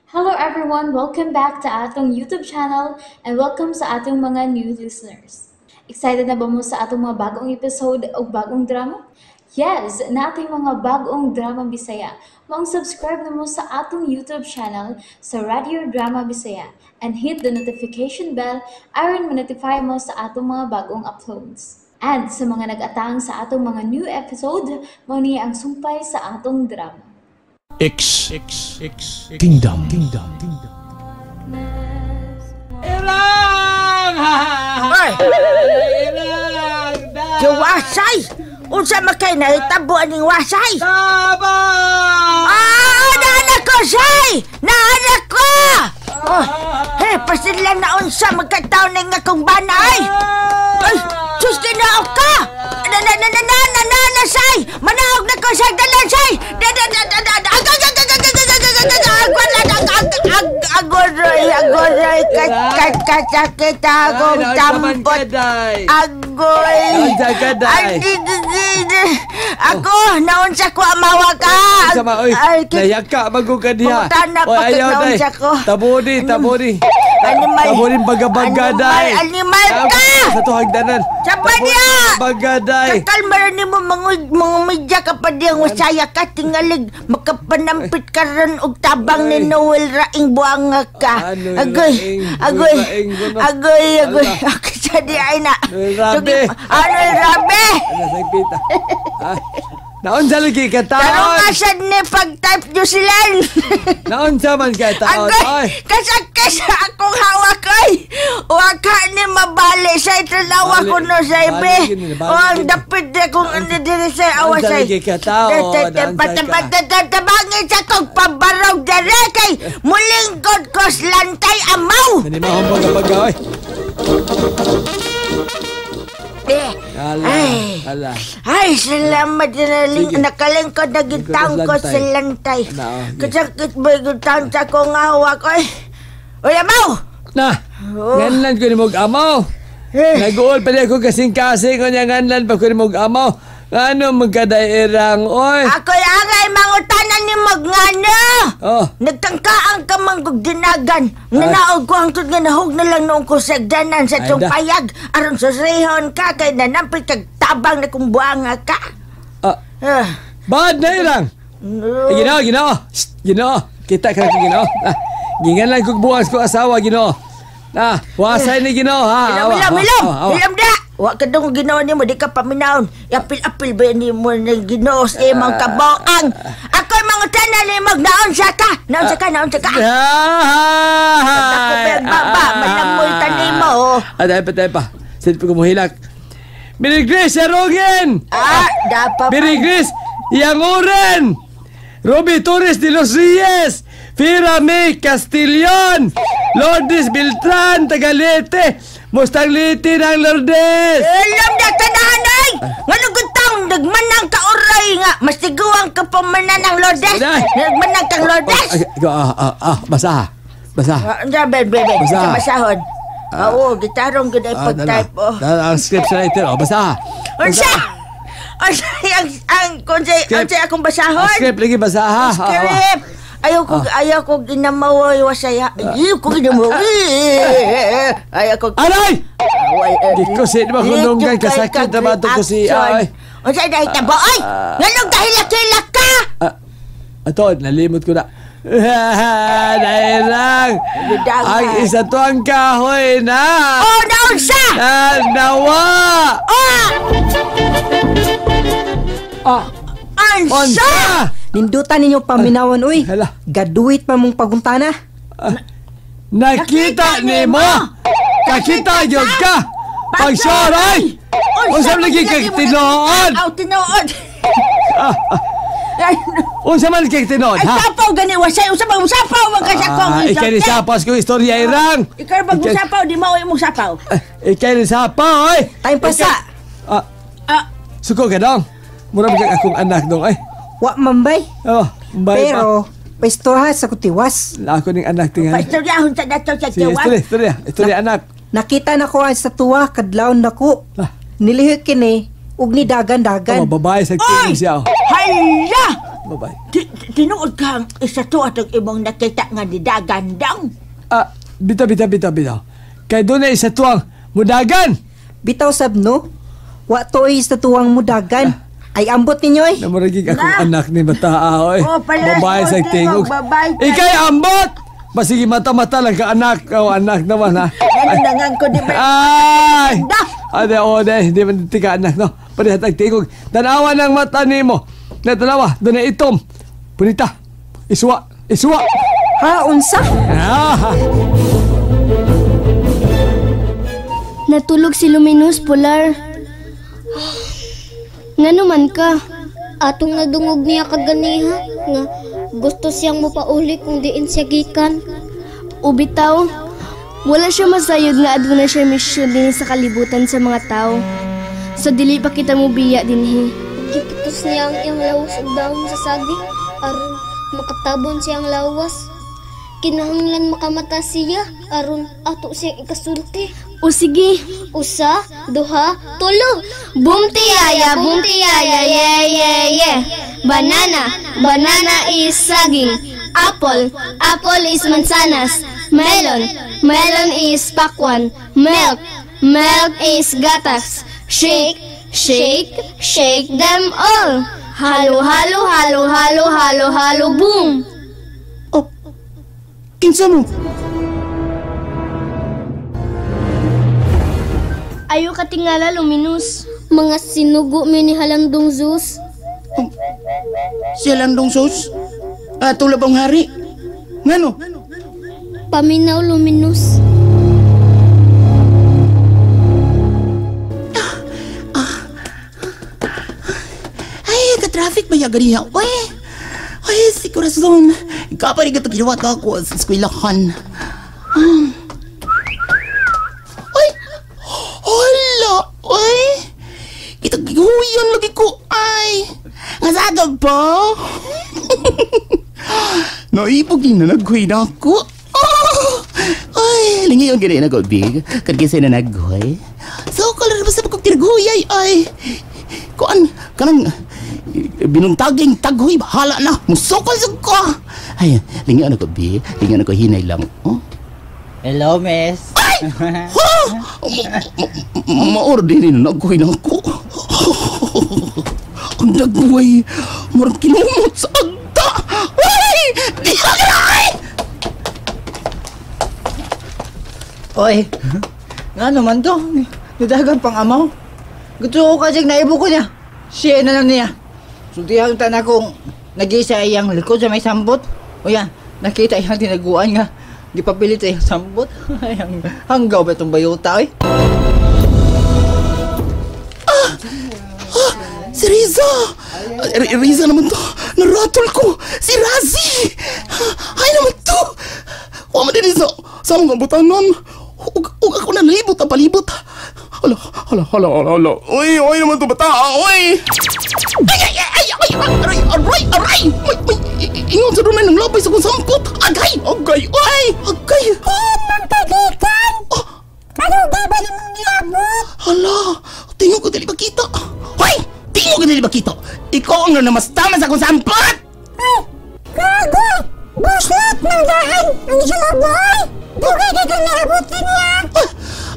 Hello everyone! Welcome back to atong YouTube channel and welcome sa atong mga new listeners. Excited na ba mo sa atong mga bagong episode o bagong drama? Yes! Nating mga bagong drama Bisaya. Maong subscribe na mo sa atong YouTube channel sa Radio Drama Bisaya and hit the notification bell aron ma-notify mo sa atong mga bagong uploads. And sa mga nag-atang sa atong mga new episode, mao ni ang sumpay sa atong drama. X, X, X, Kingdom, Kingdom, Irang! Ay! Irang! Wasay! Unsa man kay nahitabo aning wasay? Taba! Ah, naanak ko, say! Naanak ko! Oh, hey, pasidlan na unsa magkataon na nga kong bana, ay! Ay, sus, ginaog ka! Na, na, na, na, na, na, na, na, say! Manaog na ko sa dalan, say! Da, da, da, da, da, da, ag, ag, ag, ag, ag, ag, ag, ag, ag, ag, wala, ag, ag, ag, agoy, agoy, kat, kat, kasakit akong Ay, naunsa man tampot. ka, day? Agoy! Naunsa ka, day? Ay, di, di, di, di. Ako, naunsa ko amawa ka! Unsa man, oy, Ay, nayaka mago ka diha. Pangutana Oy, pa kay ayaw, day. naunsa ko. Tabuni, tabuni. Animal. Tabuni baga-baga, Animal, day. animal ka! Sa to hagdanan. Saba niya! Baga, day. Kakalma rin nimo mga media ka pa diyang wasaya ka, tingalig, makapanampit ka ron og tabang ni Ay. Noel Raing buanga ka. Ah, Noel Agoy, Raing, Noel agoy, Raing, guno. agoy, agoy. Ala. Ako sa di ay na. Noel Rabe. Sige, ah, Noel Rabe! Ano, sagpita. Ah, naunsa lagi ka Tarong taon? asad ni pag-type nyo sila. Naunsa man ka taon? Agoy, Oy. kasakit sa akong hawak ay. Waka ni mabali sa italawa Bali, ko no sa bali ibe. gini, bali O ang gini. dapit na kung ano diri sa awa Naunsa sa. lagi ka tao, naunsa ka. Tabangin sa kong pabarog dere kay mulingkod ko lantay amaw. Nanimahong baga-baga, oy. Eh, Ala, Ay. ala. Ay, salamat na Sige. nakalingkod na gitang Lingkod ko sa sa lantay. Na, oh, sige. Kasakit ba yung taon sa akong hawak ay. Oy, amaw! Na, Oh. nganlan ko ni mong amaw. Eh. Nag-uol pa niya ko kasing-kasing ko niya nganlan pa ko ni mong amaw. Ano magkadairang, oy. Ako'y angay mangutanan ni Magngano! Oh, Nagtangkaang ka manggug dinagan. Nanaog ko hangtod nga nahog na lang noong ko sagdanan sa Ay, tiyong da. payag. Aron sa srihon ka kay nanampit kag tabang na kung buanga ka. ah, Ah, bad na irang. no. Eh, Ginoo, Ginoo. Shh, Ginoo. Kita ka na Ginoo. Ah, ginganlan ko buwas ko asawa, Ginoo. Ah, wasay ni Ginoo, ha. Ilom, Awa, ilom, awa, ilom! awa, awa. Ilom da! Wa ka dong ginawa nimo, di ka paminaon. Apil-apil ba nimo ng Ginoo sa imong kaboang? Ako'y mangutana ni magnaon sa ka! Naon sa ka, naon sa ka! Ah, Ako ba baba, malamoy tanimo. Oh. Ah, tayo pa, tayo pa. Sige pa kumuhilak. Mary Grace Arogin! Ah, dapat Mary Grace Yanguren! Ruby Torres de los Reyes! Fira May Castillon! Lourdes Beltran, Tagalete! Mustang Liti ng Lourdes! Alam na tanahan ay! Nga nagutang, nagmanang ka oray nga. Mas tiguang ka pamanan ng Lourdes. Ay! Nagmanang kang Lourdes. Ay, ah, ah, ah, basa. Basa. Ah, Unsa be be be, Basa. sa basahon. Oo, gitarong gud ay Ah, pag-type oh. Dala, ang script writer, oh, basa. Unsa? Unsa ang ang kunsay Script. unsay akong basahon? Ang script lagi basa ha. Script. Ayaw ko ayaw ko ginamawoy wasaya. Ayaw ko ginamawoy. Ayaw ko. Aray! Gikusit ba kung nunggan kasakit na ba ito ko si ay. Unsa dahil tabo ay? Nganong kahilak-hilak ka? Ah, ato, nalimot ko na. Dahil lang. Dudangan. Ang isa to ang kahoy na. Oh, naunsa? Na, nawa. Oh! Ah, Unsa? onsa. Nindutan ninyo paminawan uy. Hala. Gaduit pa mong paguntana. Nakita ni mo. Kakita gyud ka. Pagsoray. Unsa man lagi kag tinuod? Aw, tinuod. Ah, ah, Ay, Unsa man kag tinuod ay ha? sapaw gani wasay unsa ba usapaw man ka sa akong Ah, ikay ni sapaw ko istorya irang. Ikaw bag usapaw di mao imong sapaw. Ikay ni sapaw oy. Time pa sa. Ah, Ah, suko ka dong. Mura ba kag akong anak dong ay. Wa mambay. Oh, bye pa. Pero paistorha sa kutiwas. Ako ning anak tingali. Paistoryahon sa dato sa Sige, tiwas. istorya, istorya, istorya anak. Nakita na ko ang sa tuwa kadlawon nako. Ah. Nilihok kini ug ni dagan-dagan. Oh, babae sa Oy! tingin siya. Oh. Hala! Babae. Tinuod ka ang isa to atong imong nakita nga nidagan dang. Ah, bitaw, bitaw, bitaw, bitaw. Kay doon na isa tuwang mudagan. Bitaw sab no. Wa to isa tuwang mudagan. Ay ambot ninyo eh. Namuragig akong anak ni bataa oy. Oh, pala, babae sa tingog. Babae. Ikay ambot! Basigi mata-mata lang ka anak. O anak naman ha. Nanangan ko di ba? Ay! Ade, o, de, di man tika anak no. Parehat ang tingog. Tanawa ng mata nimo. Na tanawa, doon na itom. Punita. Iswa, iswa. Ha, unsa? Ah! Natulog si Luminous Polar. Ngano man ka? Atong nadungog niya kaganiha nga gusto siyang mopauli kung diin siya gikan. O bitaw, wala siya masayod nga aduna siya misyon dinhi sa kalibutan sa mga tao. So dili pa kita mobiya dinhi. Giputos niya ang iyang lawas ug dahon sa saging aron makatabon siyang lawas. Kinahanglan makamata siya aron ato siyang ikasulti. O sige, Usa, duha, tulo. Boom tiyaya, yeah, yeah, yeah. Banana, banana is saging. Apple, apple is mansanas. Melon, melon is pakwan. Milk, milk is gatas. Shake, shake, shake them all. Halo, halo, halo, halo, halo, halo, boom. Oh, kinsa mo? Ayo katingala, Luminous. Mga sinugo mi ni Halandong Zeus. Oh, si Halandong Zeus? Ato labang hari? Ngano? Paminaw, Luminous. Ay, ka-traffic ba yaganiya? Uy, ay, si Corazon. Ikaparig ito ginawa ako sa eskwelahan. Ay, hala, ay. Ito, gihuyan lagi ko, ay. Ngasado po. Naipog din na naghuy na ako. Oh! Ay, lingayon ganyan ako, big. Kadkisa na naghuy. So, kalar ba sa pagkong tirguyay, ay. Kuan, kanang binuntaging taghoy, bahala na. Musukol sa ko. Ay, lingayon ako, big. Lingayon ako, hinay lang. Oh? Hello, miss. Ay! Ha! Ma-order na naghuy na ako. Ang dagway, murang kinumot sa agta. Ay! Di ka ay! Oy, nga naman to? Nidagan pang amaw. Gusto ko kasi naibo ko niya. Siya na lang niya. Sultihan ta na kung nag-isa iyang likod sa may sambot. O yan, nakita iyang tinaguan nga. Gipapilit sa iyang sambot. Ay, hanggaw ba itong bayuta, oy? Si Riza! Riza naman to. Naratol ko! Si Razi! Ay naman to! Huwag mo din sa mga butanon. Ug ako na nalibot ang palibot. Hala, hala, hala, hala, hala. Uy, uy naman to bata! Uy! Ay, ay, ay, ay, ay, aray, aray, aray! May, may, ingon sa doon ng labay sa kong sangkot! Agay! Agay! Ay! Agay! Oh, magpagitan! Ano ba ba yung nilabot? Hala! Tingog ko dali makita! Hoy! Tingog ko dali makita! Ikaw ang nanamastaman sa akong sampot! Ay! Gago! Buslat ng daan! Ang isalaboy! Dugay ka kang naabutin niya!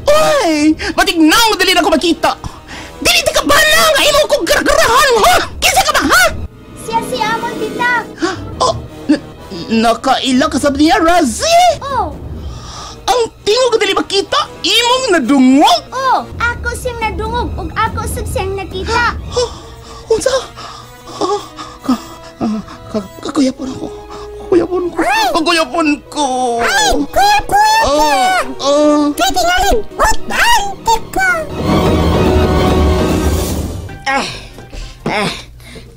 Ay! Matignaw mo dali na ako makita! Dili ka ba na nga imo kong gargarahan, ha? Kinsa ka ba, ha? Siya si Amon, tita. Oh, nakaila ka sa niya, Razi? Oh. Ang tingog ko dali makita, imong nadungog? Oh, ako siyang nadungog ug ako sab siyang nakita. Oh, unsa? Kakuyapon ako. Kakuyapon ko. Kakuyapon ko. Ay, kuya-kuya ka! Kaya tingalin, authentic ka!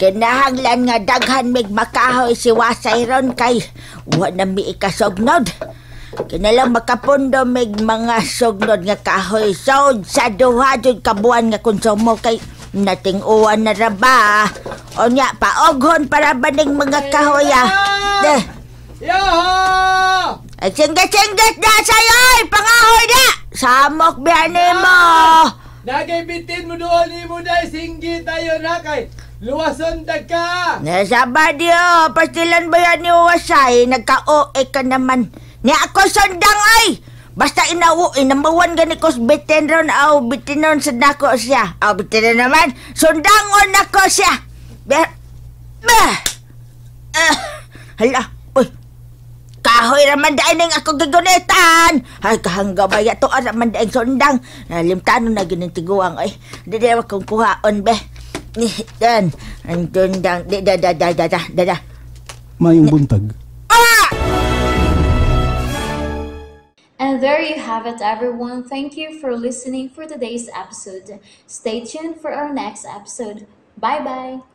Kinahanglan nga daghan mig makahoy si Wasay ron kay wa na mi ikasugnod. Kinalang makapundo mig mga sugnod nga kahoy sod sa duha jud ka buwan nga konsumo kay nating-uwan na ra ba. O nya, paoghon para ba ning mga kahoy ah. Yaha! Ay, singgat-singgat na sa'yo! Pangahoy na! Samok biyanin mo! Nagay bitin mo doon ni mo dahil singgi tayo na kay Luwason ta ka! Nasaba diyo, pastilan ba yan ni Wasay? Nagka-OA ka naman. Ni ako sundang ay! Basta inawo, eh, number one gani ko bitin ron, aw, bitinon sa nako siya. Aw, bitin na naman, sundangon nako siya. Be, be, ah, hala, uy, kahoy raman dain ang ako gigunitan. Ay, kahangga ba to raman daing sundang. Nalimtano na ginintiguang ay. Di di akong kuhaon be. Ni, dan, ang sundang, di da da da da da da da. Mayong buntag. And there you have it, everyone. Thank you for listening for today's episode. Stay tuned for our next episode. Bye bye.